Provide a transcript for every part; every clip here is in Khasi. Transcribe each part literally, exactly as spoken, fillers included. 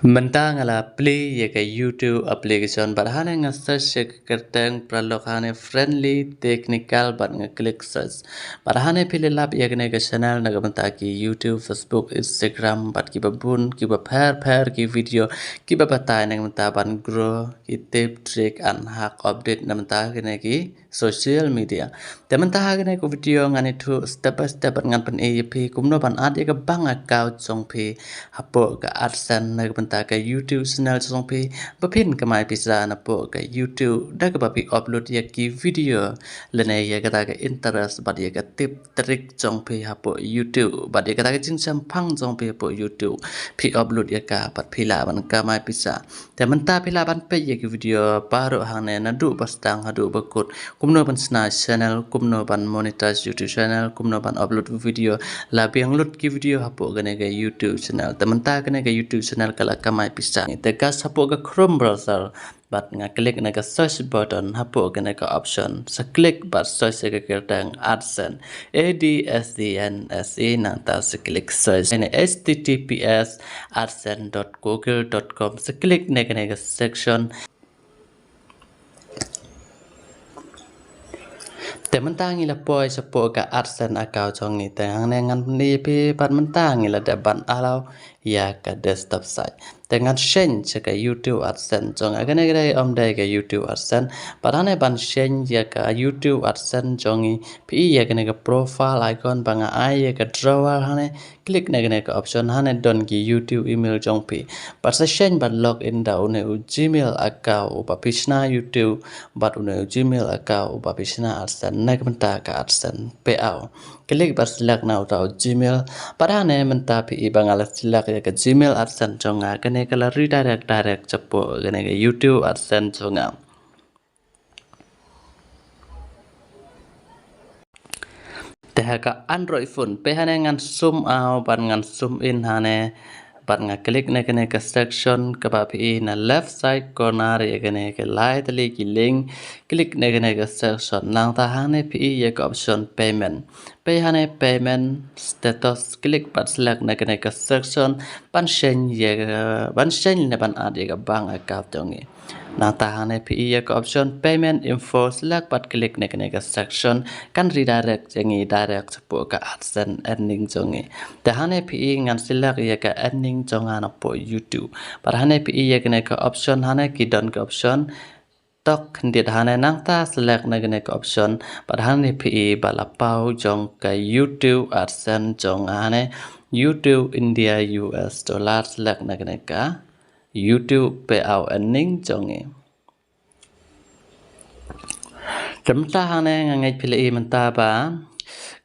Mynta nga la plie ïa ka YouTube application bad hangne nga search ïa ka kyrteng paralok hangne Friendly Technical bad nga click search. Bad hangne phi la lap ïa kane ka channel na ka bynta ki YouTube, Facebook, Instagram bad kiba bun kiba pher pher ki video kiba batai na ka bynta ban grow ki tip trick and hack update na ka bynta kine ki social media. Te mynta ha kane ka video ngan ïathuh step by step bad ngan pyni ïa phi kumno ban add ïa ka bank account jong phi hapoh ka AdSense na ka bynta ka YouTube channel jong phi ba phin kamai pisa napoh ka YouTube da kaba phi upload ïa ki video lane ïa kata ka interest bad ïa ka tip trick jong phi hapoh YouTube bad ïa kata ka jingshemphang jong phi hapoh YouTube phi upload ïa ka bad phi lah ban kamai pisa. Te mynta phi lah ban peit ïa ki video baroh hangne naduh ba sdang haduh ba kut. Kumno ban shna channel, kumno ban monetize YouTube channel, kumno ban upload video, la biang lut ki video hapoh kane ka YouTube channel. Te mynta kane ka YouTube channel ka la kamai pisa. Te nga sa hapoh ka Chrome browser bad nga click na ka search button hapoh kane ka option. Sa click bad search ïa ka kyrteng AdSense. A D S E N S E nangta sa click search. Ïa ne H T T P S adsense dot google dot com. Sa click na kane ka section. Te mynta ngi la poi shapoh ka AdSense account jong ngi, te hangne ngan pyni ïa phi pat mynta ngi la dep ban allow ïa ka desktop site. Te ngan change sha ka YouTube AdSense jong nga, kane ka dei ym dei ka YouTube AdSense. Pat hangne ban change ïa ka YouTube AdSense jong ngi, phi ïa kane ka profile icon ba nga ai ïa ka drawer hangne. Click na kane ka option, hangne don ki YouTube email jong phi. Bad sa change bad log in da une u Gmail account uba phi shna YouTube bad une u Gmail account uba phi shna AdSense na ka bynta ka AdSense payout. Click bad select na uta u Gmail. Bad hangne mynta phi i ba nga la select ïa ka Gmail AdSense jong nga, kane ka la redirect direct shapoh kane ka YouTube AdSense jong nga. Te ha ka Android phone, peit hangne ngan zoom out bad ngan zoom in hangne bad nga click na kane ka section kaba phi i na left side corner ïa kane ka lai tylli ki link. Click na kane ka section, nangta hangne phi i ïa ka option payment. Peit hangne payment status, click bad select na kane ka section ban change ïa ka, ban change ne ban add ïa ka bank account jong ngi. Nangta hangne phi i ïa ka option payment info, select bad click na kane ka section, kan redirect ïa ngi direct shapoh ka AdSense earning jong ngi. Te hangne phi i ngan select ïa ka earning jong nga napoh YouTube. Bad hangne phi i ïa kane ka option, hangne ki don ka option tok khyndiat hangne, nangta select na kane ka option bad hangne phi i ba la paw jong ka YouTube AdSense jong nga hangne, YouTube India U S dollar, select na kane ka YouTube payout earning jong ngi. Te mynta hangne nga ngeit phi la i mynta ba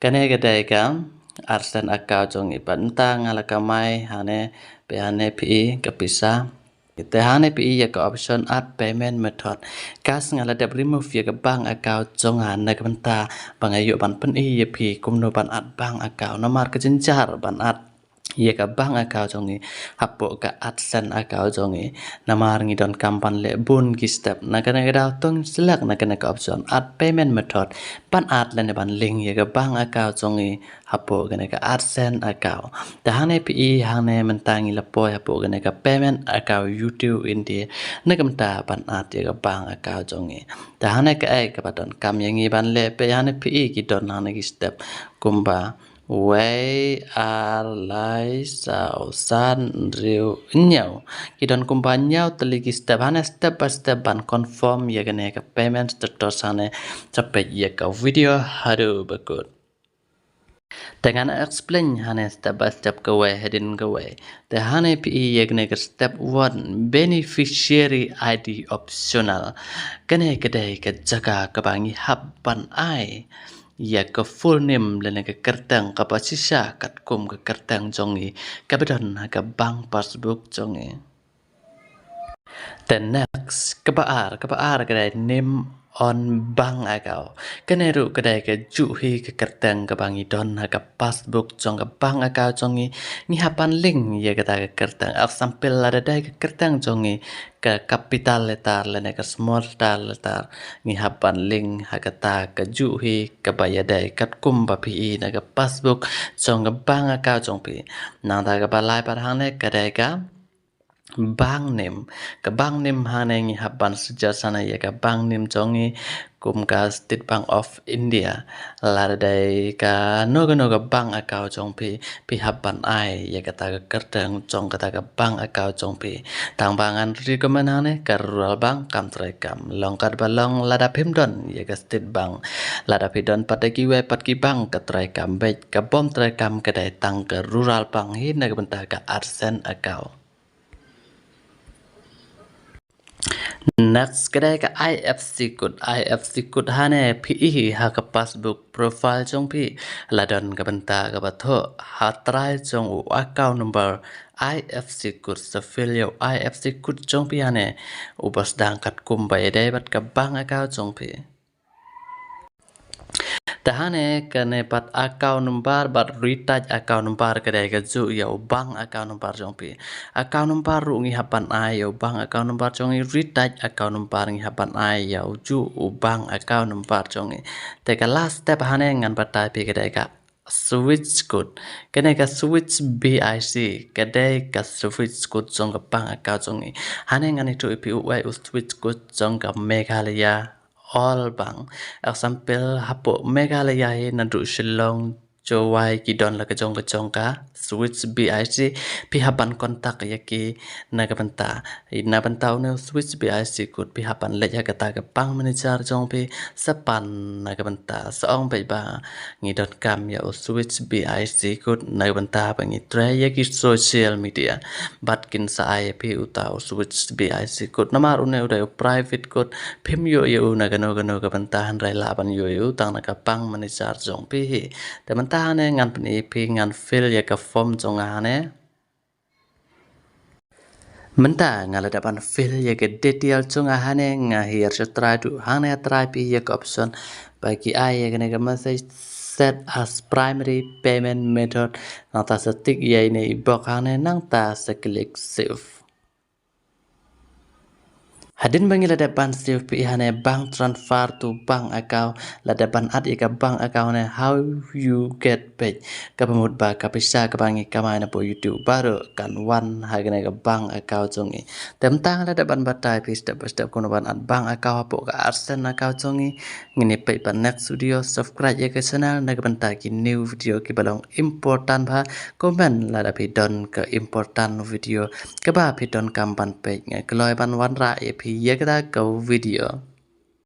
kane ka dei ka AdSense account jong ngi, bad mynta nga la kamai hangne, peit hangne phi i ka pisa. Te hangne phi i ïa ka option add payment method. Ka sngi nga la dep remove ïa ka bank account jong nga na ka bynta ba nga ïoh ban pyni ïa phi kumno ban add bank account, namar ka jynjar ban add ïa ka bank account jong ngi hapoh ka AdSense account jong ngi. Namar ngi donkam ban leh bun ki step. Na kane ka daw to ngin select na kane ka option add payment method ban add lane ban link ïa ka bank account jong ngi hapoh kane ka AdSense account. Te hangne phi i hangne mynta ngi la poi hapoh kane ka payment account YouTube India na ka bynta ban add ïa ka bank account jong ngi. Te hangne kaei kaba donkam ïa ngi ban leh, peit hangne phi i ki don hangne ki step kumba wei, ar, lai, saw, san, hynriew, hynñiew. Ki don kumba hynñiew tylli ki step, hangne step by step ban confirm ïa kane ka payment status hangne. Sa peit ïa ka video haduh ba kut. Te ngan explain hangne step by step kawei hadien kawei. Te hangne phi i ïa kane ka step one, beneficiary I D optional. Kane ka dei ka jaka kaba ngi hap ban ai ïa ka full name lane ka kyrteng kaba shisha katkum ka kyrteng jong ngi kaba don ha ka bank passbook jong ngi. Te next, kaba ar, kaba ar ka dei name on bank account. Kane ruh ka dei kajuh hi ka kyrteng kaba ngi don ha ka passbook jong ka bank account jong ngi. Ngi hap ban link ïa kata ka kyrteng. Example, lada dei ka kyrteng jong ngi ka capital letter lane ka small letter, ngi hap ban link ha kata kajuh hi kaba ïadei katkum ba phi i na ka passbook jong ka bank account jong phi. Nangta kaba lai pat hangne ka dei ka Bank name. Ka bank name hangne ngi hap ban suggest hangne ïa ka bank name jong ngi kum ka State Bank of India. Lada dei kano kano ka bank account jong phi, phi hap ban ai ïa kata ka kyrteng jong kata ka bank account jong phi. Tang ba ngan recommend hangne ka Rural Bank kam trei kam. Long katba long lada phim don ïa ka State Bank. Lada phi don pat da kiwei pat ki bank ka trei kam beit, ka bym trei kam ka dei tang ka Rural Bank hi na ka bynta ka AdSense account. Next ka dei ka I F S C code. I F S C code hangne phi ïohi ha ka passbook profile jong phi. La don ka bynta kaba thoh ha trai jong u account number, I F S C code, sa fill ïa u I F S C code jong phi hangne. U ba sdang katkum ba ïadei bad ka bank account jong phi. Te hangne kane pat account number bad retouch account number ka dei kajuh ïa u bank account number jong phi. Account number ruh ngi hap ban ai ïa u bank account number jong ngi, retouch account number ngi hap ban ai ïa ujuh u bank account number jong ngi. Te ka last step hangne ngan batai phi ka dei ka Swift code. Kane ka Swift B I C ka dei ka Swift code jong ka bank account jong ngi. Hangne ngan ïathuh ïa phi uwei u Swift code jong ka Meghalaya All Bank. Example, hapoh Meghalaya hi naduh Shillong, Jowai ki don la ka jong ka jong ka Swift B I C, phi hap ban contact ïa ki na ka bynta. Na bynta une u Swift B I C code phi hap ban leit ha kata ka bank manager jong phi, sa pan na ka bynta, sa ong beit ba ngi donkam ïa u Swift B I C code na ka bynta ba ngi trei ïa ki social media. Bad kin sa ai ïa phi uta u Swift B I C code. Namar une u dei u private code, phim ïoh ïa u na kano kano ka bynta, hynrei lah ban ïoh ïa u tang na ka bank manager jong phi hi. Te mynta hangne ngan pyni ïa phi, ngan fill ïa ka form jong nga hangne. Mynta nga la dep ban fill ïa ka detail jong nga hangne, nga hiar sha trai, to hangne ha trai phi ïa ka option ba ki ai ïa kane ka message, set as primary payment method. Nangta sa tick ïa ine i box hangne, nangta sa click save. Hadien ba ngi la dep ban save, phi hangne bank transfer to bank account, la dep ban add ïa ka bank account ne, how you get paid. Kaba mut ba ka pisa kaba ngi kamai na pdeng YouTube baroh kan wan ha kane ka bank account jong ngi. Te mynta nga la dep ban batai phi step by step kumno ban add bank account hapoh ka AdSense account jong ngi. Ngin ïa peit pat next video, subscribe ïa ka channel na ka bynta ki new video kiba long important bha, comment lada phi don ka important video kaba phi donkam ban peit, nga kloi ban wanrah ïa phi ïa kata ka video.